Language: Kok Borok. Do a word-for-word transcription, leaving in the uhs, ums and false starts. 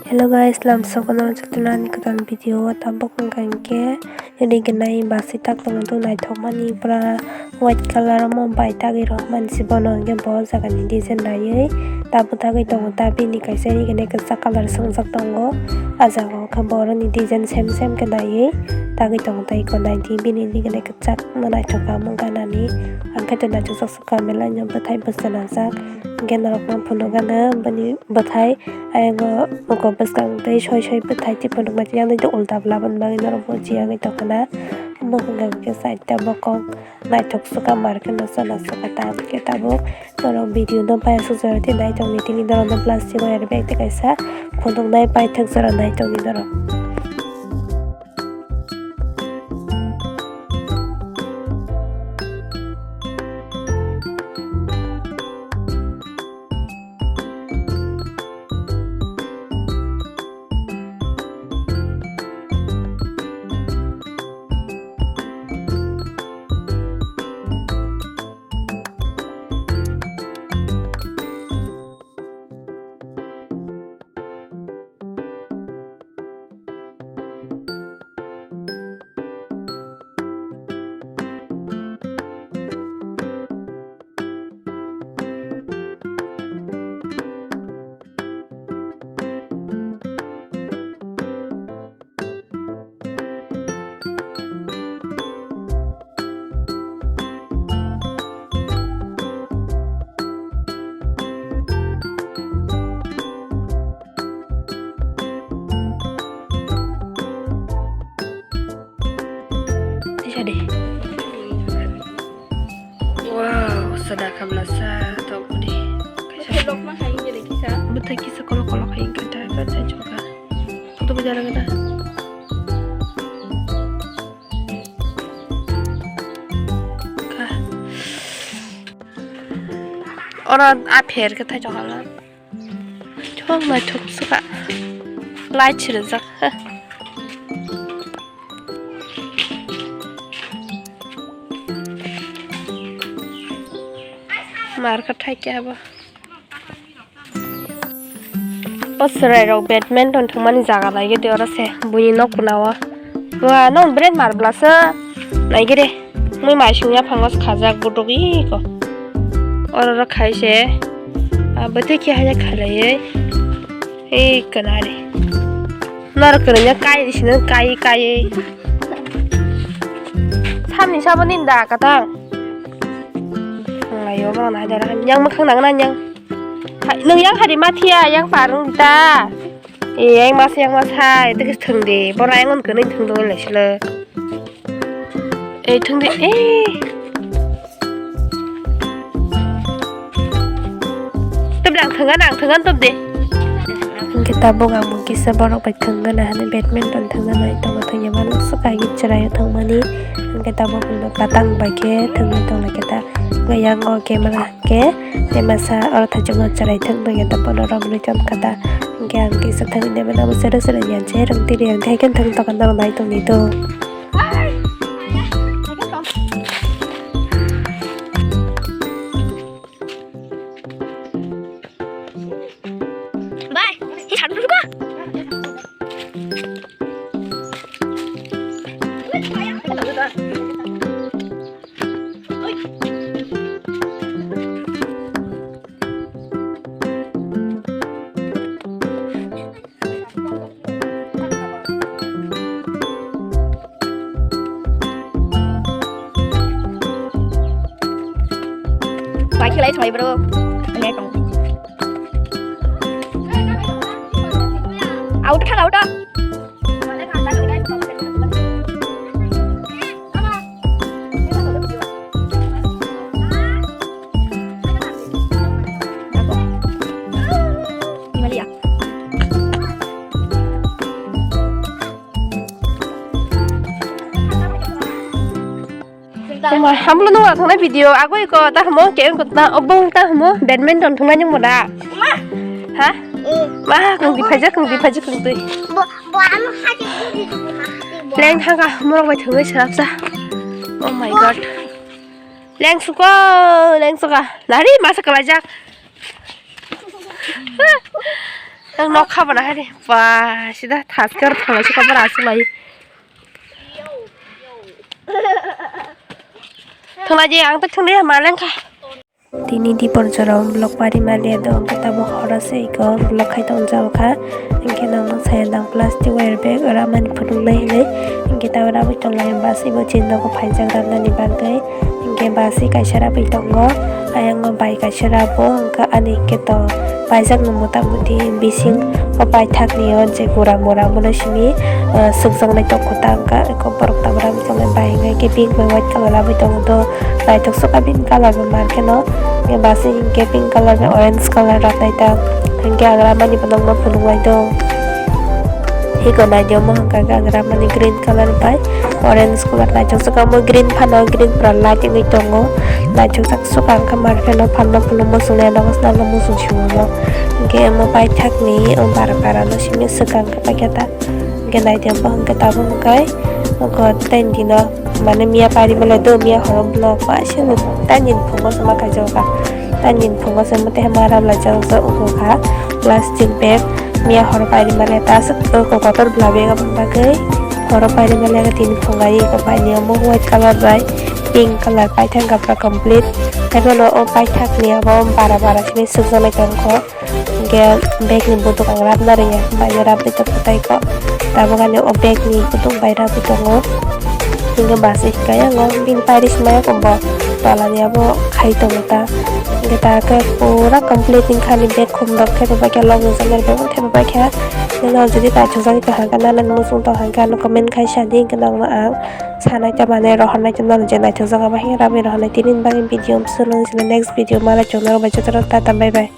Hello guys, lamsok no jotono ani kwtal video o tabuk wngkha hinkhe ri gwnai basi tak tongo naithok mani pura white colour omo bai tagwi rw mani se bono hinkhe bo jaga ni design naiwi tabuk tagwi tongo ta bini kaisa ri gwnai kwchak colour swngjak tongo ah jaga o khe borok ni design same same khe naiwi tagwi tongo tei eko naidi bini ri gwnai kwchak no naithok kha omo gana ni ang khe to naithok jak. Kamela no bwthai bwskanajak, hinkhe norokno phunukgano bini bwthai ayang o uko bwskang tei soi soi bwthai tei phunuknai tei ulta bwla bini bagwi norok bo chiyagwi tongkhana. Omo hwnka hinkhe side o bokong naithok sukha market no chana sukha ta hinkhe tabuk norok video no paisuk jora tei naithok ni tini norok no plastic o airbag tei kaisa phunuknai paithak jora naithok ni norok. Tisa de. Wow, sada kamla sa tokdi. Kaisa lokma hai jere kisa. Bwthai kisa kolok kolok hai kata bwthai choka. Photo bujala kata. Ka. Oro a pher khe thai choka la. Thok naithok swkha. Light sirijak. Mar kha thai khe abo. O chwrai rok badminton thwngmani jaga naigwi twi oro se buini nok kuna o. Wa, no bwrwi mar bwla se. Naigwi re. Mui mai singya phango khajak buduk iko. Oro ro khai se. Abo tei khe haya khalaiwi. Ei kanari. Nor kwrwngya kai sino kai kai. Samni sabo ninda katang. Ayo, bo na dara. Yang makhang nang na yang. Hai, nung yang hari mati ya, yang parung ta. Eh, yang mas, yang mas hai, itu kis thung de. Bora yang ngun kene thung dong le sila. Eh, thung de, eh. Teblang thungan ang thungan tub de. Hingke tabuk ang mung kisa borok bai thwng gana hwnwi badminton thwng gana tongo thwngya mano swkang chwraio thwngmani hingke tabuk patang bai khe thwngwi tonglaikhe ta hingke yang o camera hingke tei masa oro thaichukno chwrai thwng tongya ta bono romwi tongkha ta hingke ang kisa thwngwi naimano abo sero sero ya je rwng tiri ang khe thwng tongkha norok nai tongdi do. Bai, hi sadu dulu kah? Bai khe lai soi bro. Ani ai tong. Auto thang auto. Tongma hamlo nung thangna video agoi ko ta hamo ke ko ta obong ta hamo badminton thungna ning moda. Ha? Ma kung di phaja kung di phaja kung di. Leng thangka morok bai thangwi sarapsa. Oh my god. Leng suko, leng suka. Nari masa kalajak. Ang nok kha bana hari. Ba, sida thaskar thangla sika bara asuk lai. Thangla je ang tak thangla ma lengkha. Tini di porjora vlog pari mali do, ang kata bo horo se iko vlog khai tong jao kha. Ang khe nang nang saya dang plastic wire bag ora mani phunuk nai hinai. Ang khe ta ora bo tong lai bus ibo chin nogo phaijak ramnani bagwi. Hingke basi kaisa rabwi tongo, ayang o bai kaisa rabo, hingke ani hingke to paijak no mota moti bising o paithak ni o je gura mura bono simi, ah, sukjaknai tongkho ta hingka eko borok tabra bai hingke pink bai white colour rabwi tongo do naithok soka bini colour bo mar khe no hingke basi hingke pink colour bai orange colour rok nai ta hingke ang ramani bo nokno phunuk nai do. Hiko naidi omo hwnka khe ang ramani green colour bai orange colour naithok saka omo green phano green pura light wngwi tongo. Naithok jak saka hwnka mar pheno phalno phulumbo chwngno muchung simo. Hwnkhe omo paithakni o bara bara no simi swkang khe paikha ta. Hwnkhe naidi omo hwnkhe tabuk hwnkhe oko tei dino. Mane miya pari male do miya horo vlog ba se no tani phungo sama kaijak ka tani phungo se mate ma ram lai jak ugo kha plastic bag miya horo pari male ta aswk kotor bla bag aboni bagwi horo pari male tini phungai ko pai ni omo white colour bai pink colour paithak kapra complete tei bono o paithak ni abo bara bara sini sukjaknai tongkho. Hingke bag ni buduk ang rapna rwya, bai rap bai tongo tei ko. Tabuk ani o bag ni buduk bai rapwi tongo. Hingke bus hingke ayango bini pairis maya kombo tola ni abo khai tongo ta. Hingke ta khe pura complete wngkha ani bag khum rok thepa bai khe logni jagani bag bo thepa bai khe. Nini jodi naithok jagwi tong hwnka nana muchung tong hwnka ano comment khai sadi hingke nokno ang sanai ta mane rohornai ta nana je naithok jaga bai hwnke rapwi rohornai tini bagwi video swrwng sini next video ma naichomna rok bai jotono tata bye bye.